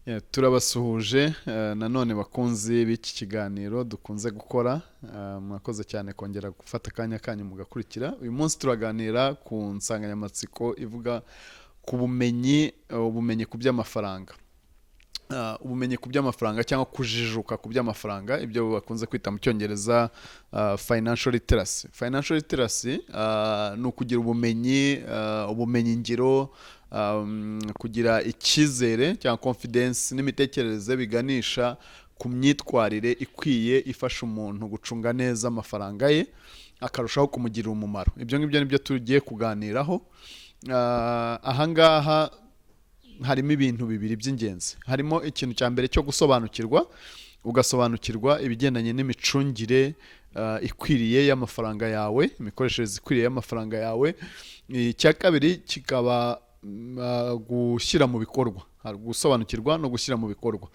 Yeah, turabasuhuje nanone bakunzi b'iki kiganiro dukunze gukora. Mwakoze cyane kongera gufata akanya kanyu mugakurikira. Uyu munsi turaganira ku nsanganyamatsiko ivuga ku bumenyi, ubumenyi ku by'amafaranga. Ubumenyi ku by'amafaranga cyangwa kujijuka ku by'amafaranga, ibyo bakunze kwita mu Cyongereza financial literacy. Financial literacy ni ukugira ubumenyi, ubumenyi ngiro, kugira icyizere cyangwa confidence n'imitekerereze biganisha ku myitwarire ikwiye ifasha umuntu gucunga neza amafaranga ye, akarushaho kumugirira umumaro. Ibyo ngibyo nibyo tugiye kuganiraho. Ahangaha harimo ibintu bibiri by'ingenzi. Harimo ikintu cya mbere cyo gusobanukirwa, ugasobanukirwa ibigendanye n'imicungire ikwiriye y'amafaranga yawe, imikoreshereze ikwiriye y'amafaranga yawe. Icya kabiri kikaba gushyira mu bikorwa. Hari gusobanukirwa no gushyira mu bikorwa.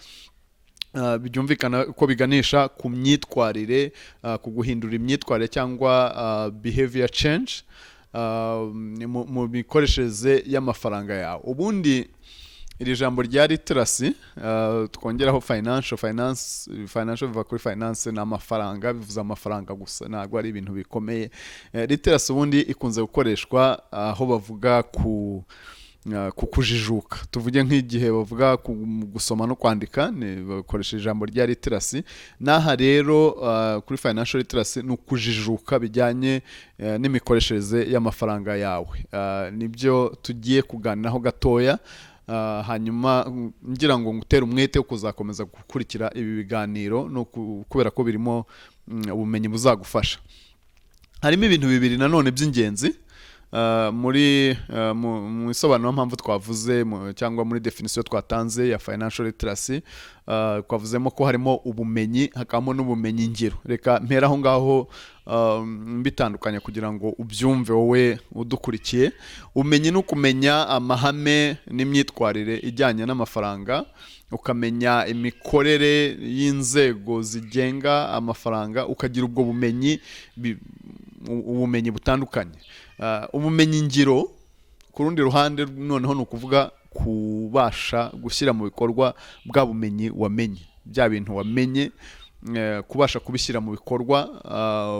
Byumvikana ko biganisha ku myitwarire, ku guhindura imyitwarire cyangwa behavior change mu mikoreshereze y'amafaranga yawe. Ubundi iri jambo rya literacy, twongeraho financial, finance, financial biva kuri finance, ni amafaranga, bivuze amafaranga gusa, ntabwo ari ibintu bikomeye. Literacy ubundi ikunze gukoreshwa aho bavuga ku kujijuka. Tuvuge nk'igihe bavuga ku gusoma no kwandika, bakoresha ijambo rya literacy. N'aha rero kuri financial literacy ni ukujijuka bijyanye n'imikoreshereze y'amafaranga yawe. Nibyo tugiye kuganiraho gatoya. Hanyuma ngira ngo ngutere umwete wo kuzakomeza gukurikira ibi biganiro no kubera ko birimo ubumenyi buzagufasha. Harimo ibintu bibiri nanone by'ingenzi muri mu isobanurampamvu twavuze cyangwa muri definition twatanze ya financial literacy. Twavuzemo ko harimo ubumenyi, hakabamo n'ubumenyi ngiro. Reka mpera aho ngaho mbitandukanya kugira ngo ubyumve wowe udukurikiye. Ubumenyi ni ukumenya amahame n'imyitwarire ijyanye n'amafaranga, ukamenya imikorere y'inzego zigenga amafaranga, ukagira ubwo bumenyi, ubumenyi butandukanye. Ubumenyi ngiro ku rundi ruhande noneho ni ukuvuga kubasha gushyira mu bikorwa bwa bumenyi wamenye, bya bintu wamenye, kubasha kubishyira mu bikorwa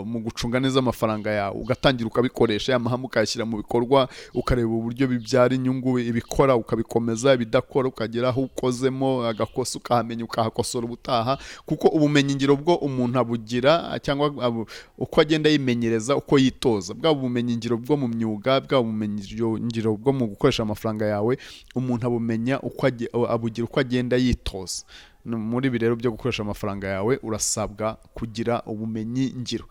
mu gucunga neza amafaranga yawe, ugatangira ukabikoresha, ya mahame ukayashyira mu bikorwa, ukareba uburyo bibyara inyungu, ibikora ukabikomeza, ibidakora ukagera aho ukozemo agakosa ukahamenya, ukahakosora ubutaha. Kuko ubumenyi ngiro bwo umuntu abugira cyangwa uko agenda yimenyereza, uko yitoza. Bwa bumenyi ngiro bwo mu myuga, bwa bumenyi ngiro bwo mu gukoresha amafaranga yawe, umuntu abumenya uko abugira uko agenda yitoza. Muri ibi rero byo gukoresha amafaranga yawe urasabwa kugira ubumenyi ngiro.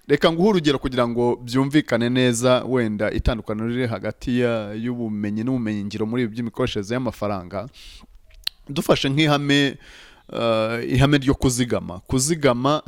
Reka nguhe urugero kugira ngo byumvikane neza wenda itandukaniro riri hagati y'ubumenyi n'ubumenyi ngiro muri ibi by'imikoreshereze y'amafaranga. Dufashe nk'ihame, ihame ryo kuzigama. Kuzigama,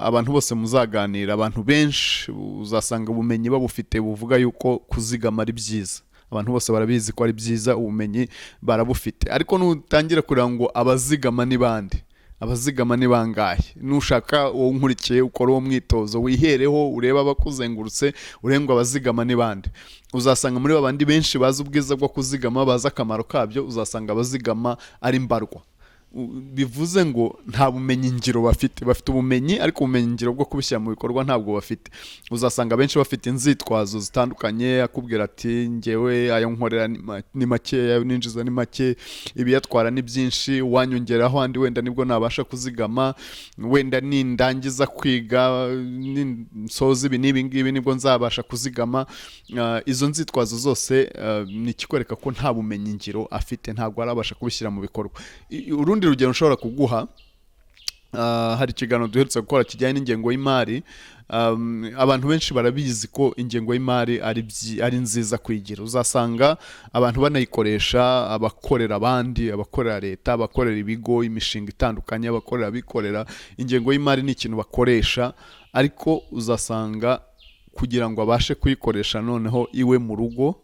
abantu bose muzaganira, abantu benshi uzasanga ubumenyi babufite buvuga yuko kuzigama ari byiza. Abantu bose barabizi ko ari byiza, ubumenyi barabufite. Ariko nutangira kureba ngo abazigama ni bande, abazigama ni bangahe, nushaka wowe unkurikiye ukora uwo mwitozo, wihereho urebe abakuzengurutse, urebe ngo abazigama ni bande, uzasanga muri babandi benshi bazi ubwiza bwo kuzigama, bazi akamaro kabyo, uzasanga abazigama ari mbarwa. Bivuze ngo nta bumenyi ngiro bafite. Bafite ubumenyi, ariko ubumenyi ngiro bwo kubishyira mu bikorwa ntabwo bafite. Uzasanga benshi bafite inzitwazo zitandukanye, akubwira ati: "Ngewe ayo nkorera ni make, ayo ninjiza ni make, ibiyatwara ni byinshi, wanyongeraho andi wenda nibwo nabasha kuzigama, wenda nindangiza kwiga, ninsoza ibi n'ibi ngibi nibwo nzabasha kuzigama." Izo nzitwazo zose ni ikikwereka ko nta bumenyi ngiro afite, ntabwo arabasha kubishyira mu bikorwa. Urundi rugero nshobora kuguha, hari ikiganiro duherutse gukora kijyanye n'ingengo y'imari. Abantu benshi barabizi ko ingengo y'imari ari nziza kuyigira. Uzasanga abantu banayikoresha, abakorera abandi, abakorera leta, abakorera ibigo, imishinga itandukanye, abakorera abikorera. Ingengo y'imari ni ikintu bakoresha, ariko uzasanga kugira ngo abashe kuyikoresha noneho iwe mu rugo,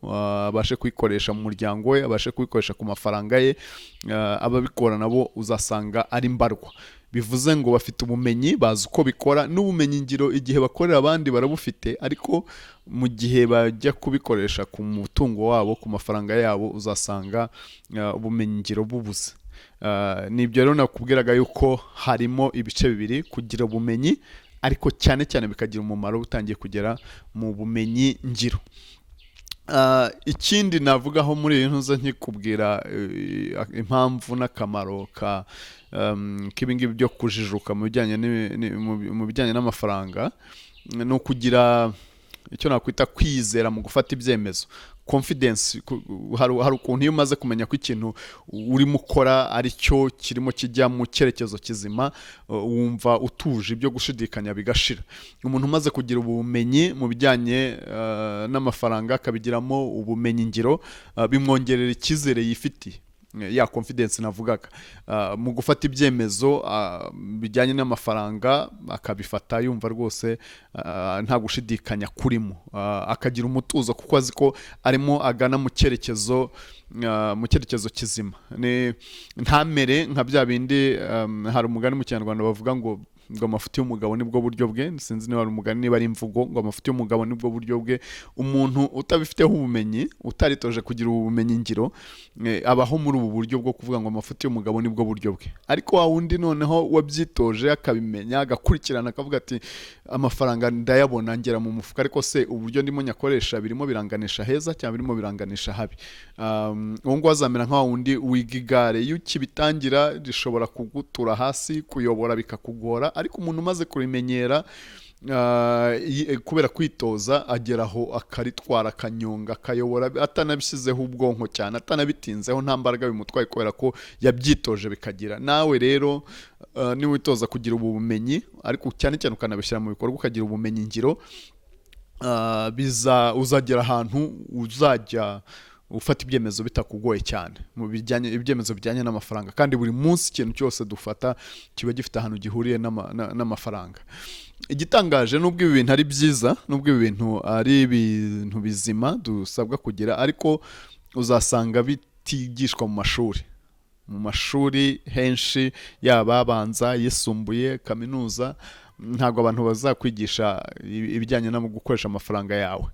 abashe kuyikoresha mu muryango we, abashe kuyikoresha ku mafaranga ye, ababikora nabo uzasanga ari mbarwa. Bivuze ngo bafite ubumenyi, bazi uko bikora, n'ubumenyi ngiro igihe bakorera abandi barabufite, ariko mu gihe bajya kubikoresha ku mutungo wabo, ku mafaranga yabo, uzasanga ubumenyi ngiro bubuze. Nibyo rero nakubwiraga yuko harimo ibice bibiri: kugira ubumenyi, ariko cyane cyane bikagira umumaro utangiye kugera mu bumenyi ngiro. Ikindi navugaho muri iyi ntuza nkikubwira impamvu n'akamaro ka k'ibingibi byo kujijuka mu bijyanye mu bijyanye n'amafaranga, ni ukugira icyo nakwita kwizera mu gufata ibyemezo, confidence. Hari ukuntu iyo umaze kumenya ko ikintu urimo ukora ari cyo kirimo kijya mu cyerekezo kizima, wumva utuje, ibyo gushidikanya bigashira. Umuntu umaze kugira ubumenyi mu bijyanye n'amafaranga, akabigiramo ubumenyi ngiro, bimwongerera icyizere yifitiye, ya confidence navugaga, mu gufata ibyemezo bijyanye n'amafaranga, akabifata yumva rwose nta gushidikanya kurimo, akagira umutuzo kuko azi ko arimo agana mu cyerekezo kizima. Ntamere nka bya bindi, hari umugani mu Kinyarwanda bavuga ngo amafuti y'umugabo nibwo buryo bwe. Sinzi niba ari umugani, niba ari imvugo, ngo amafuti y'umugabo nibwo buryo bwe. Umuntu utabifiteho ubumenyi, utaritoje kugira ubumenyi ngiro, abaho muri ubu buryo bwo kuvuga ngo amafuti y'umugabo nibwo buryo bwe. Ariko wa wundi noneho wabyitoje, akabimenya, agakurikirana, akavuga ati: "Amafaranga ndayabona ngera mu mufuka, ariko se uburyo ndimo nyakoresha birimo biranganisha heza cyangwa birimo biranganisha habi?" Uwo nguwo azamera nka wa wundi wiga igare: iyo ukibitangira rishobora kugutura hasi, kuyobora bikakugora, ariko umuntu umaze kurimenyera, kubera kwitoza, agera aho akaritwara, akanyonga, akayobora atanabishyizeho ubwonko cyane, atanabitinzeho, nta mbaraga bimutwaye, kubera ko yabyitoje bikagira. Nawe rero, niwitoza kugira ubu bumenyi, ariko cyane cyane ukanabishyira mu bikorwa, ukagira ubumenyi ngiro, biza uzagera ahantu uzajya ufata ibyemezo bitakugoye cyane mu bijyanye ibyemezo bijyanye n'amafaranga. Kandi buri munsi ikintu cyose dufata kiba gifite ahantu gihuriye n'amafaranga. Igitangaje, nubwo ibi bintu ari byiza, nubwo ibi bintu ari ibintu bizima dusabwa kugira, ariko uzasanga bitigishwa mu mashuri. Mu mashuri henshi, yaba abanza, ayisumbuye, kaminuza, ntabwo abantu bazakwigisha ibijyanye no gukoresha amafaranga yawe.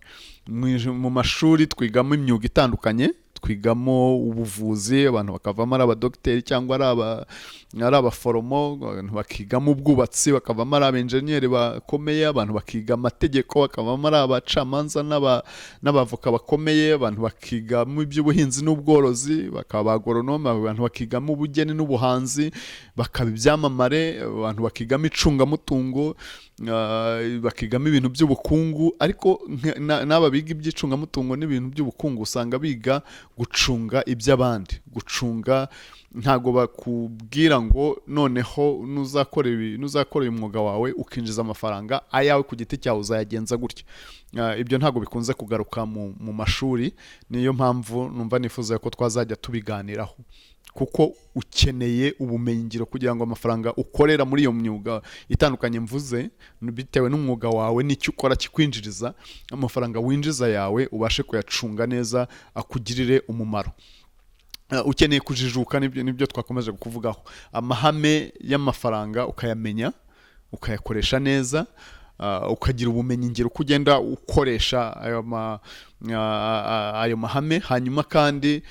Mu mashuri twigamo imyuga itandukanye: twigamo ubuvuzi, abantu bakavamo ari abadogiteri cyangwa ari abaforomo; abantu bakigamo ubwubatsi, bakavamo ari abenjeniyeri bakomeye; abantu bakiga amategeko, bakavamo ari abacamanza n'abavoka bakomeye; abantu bakigamo iby'ubuhinzi n'ubworozi, bakaba ba agoronome; abantu bakigamo ubugeni n'ubuhanzi, bakaba ibyamamare; abantu bakigamo icungamutungo, bakigamo ibintu by'ubukungu. Ariko n'aba biga iby'icungamutungo n'ibintu by'ubukungu, usanga biga gucunga iby'abandi, gucunga. Ntabwo bakubwira ngo noneho nuzakora ibi, nuzakora uyu mwuga wawe ukinjiza amafaranga ayawe ku giti cyawe, uzayagenza gutya. Ibyo ntabwo bikunze kugaruka mu mashuri. Niyo mpamvu numva nifuza ko twazajya tubiganiraho, kuko ukeneye ubumenyingiro kugira ngo amafaranga ukorera muri iyo myuga itandukanye mvuze, bitewe n'umwuga wawe n'icyo ukora kikwinjiriza, amafaranga winjiza yawe ubashe kuyacunga neza, akugirire umumaro. Ukeneye kujijuka, nibyo twakomeje kuvugaho, amahame y'amafaranga ukayamenya, ukayakoresha neza, ukagira ubumenyi ngiro uko ugenda ukoresha ayo mahame. Hanyuma kandi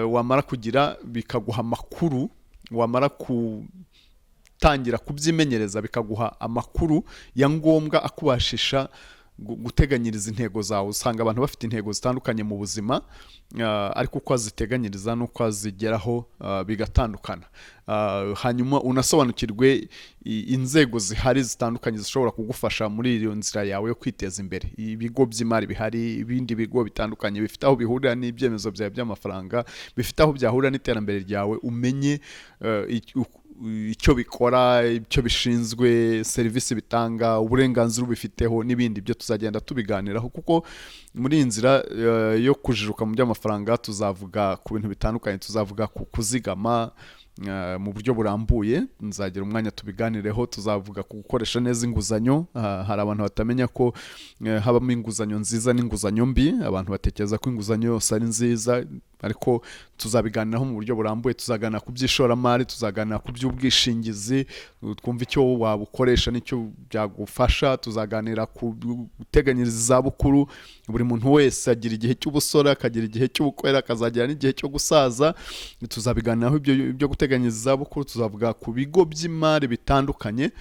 wamara kugira, bikaguha amakuru, wamara gutangira kubyimenyereza, bikaguha amakuru ya ngombwa akubashisha guteganyiriza intego zawe. Usanga abantu bafite intego zitandukanye mu buzima, ariko uko aziteganyiriza n'uko azigeraho bigatandukana. Hanyuma unasobanukirwe inzego zihari zitandukanye zishobora kugufasha muri iyo nzira yawe yo kwiteza imbere: ibigo by'imari bihari, ibindi bigo bitandukanye bifite aho bihurira n'ibyemezo byawe by'amafaranga, bifite aho byahurira n'iterambere ryawe. Umenye icyo bikora, icyo bishinzwe, serivisi bitanga, uburenganzira ubifiteho n'ibindi. Byo tuzagenda tubiganiraho, kuko muri iyi nzira yo kujijuka mu by'amafaranga tuzavuga ku bintu bitandukanye. Tuzavuga ku kuzigama. Mu buryo burambuye nzagira umwanya tubiganireho. Tuzavuga ku gukoresha neza inguzanyo. Hari abantu batamenya ko habamo inguzanyo nziza n'inguzanyo mbi. Abantu batekereza ko inguzanyo yose ari nziza, ariko tuzabiganiraho mu buryo burambuye. Tuzaganira ku by'ishoramari, tuzaganira ku by'ubwishingizi, twumve icyo wabukoresha n'icyo byagufasha. Tuzaganira ku guteganyiriza izabukuru. Buri muntu wese agira igihe cy'ubusore, akagira igihe cy'ubukwera, akazagira n'igihe cyo gusaza. Tuzabiganiraho ibyo guteganyiriza izabukuru. Tuzavuga ku bigo by'imari bitandukanye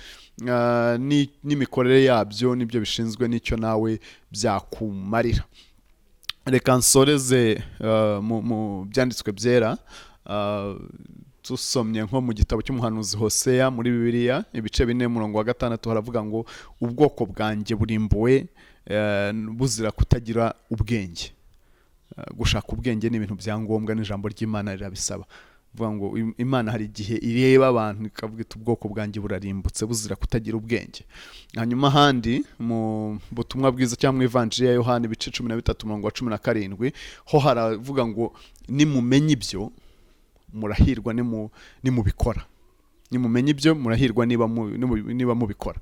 n'imikorere yabyo n'ibyo bishinzwe n'icyo nawe byakumarira. Reka nsoreze mu byanditswe byera. Tusomye nko mu gitabo cy'umuhanuzi Hoseya muri Bibiliya, ibice 4, umurongo wa 6, haravuga ngo: "Ubwoko bwanjye burimbuwe buzira kutagira ubwenge." Gushaka ubwenge ni ibintu bya ngombwa, n'ijambo ry'Imana rirabisaba. Vuga ngo Imana hari igihe ireba abantu ikavuga iti: "Ubwoko bwanjye burarimbutse buzira kutagira ubwenge." Hanyuma ahandi mu butumwa bwiza cyangwa mu Ivanjiri ya Yohani, ibice 13, umurongo wa 17, ho haravuga ngo: "Nimumenya ibyo murahirwa nimubikora." Nimumenya ibyo murahirwa niba mubikora.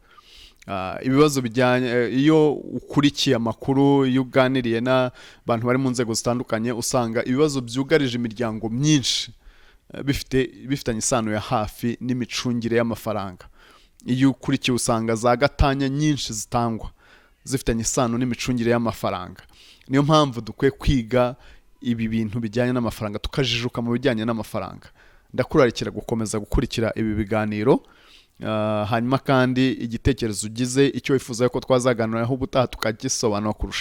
Ibibazo bijyanye, iyo ukurikiye amakuru, iyo uganiriye n'abantu bari mu nzego zitandukanye, usanga ibibazo byugarije imiryango myinshi bifitanye isano ya hafi n'imicungire y'amafaranga. Iyo ukurikiye usanga za gatanya nyinshi zitangwa zifitanye isano n'imicungire y'amafaranga. Niyo mpamvu dukwiye kwiga ibi bintu bijyanye n'amafaranga, tukajijuka mu bijyanye n'amafaranga. Ndakurarikira gukomeza gukurikira ibi biganiro. Hanyuma kandi igitekerezo ugize, icyo wifuza ko twazaganiraho ubutaha tukagisobanura kurushaho.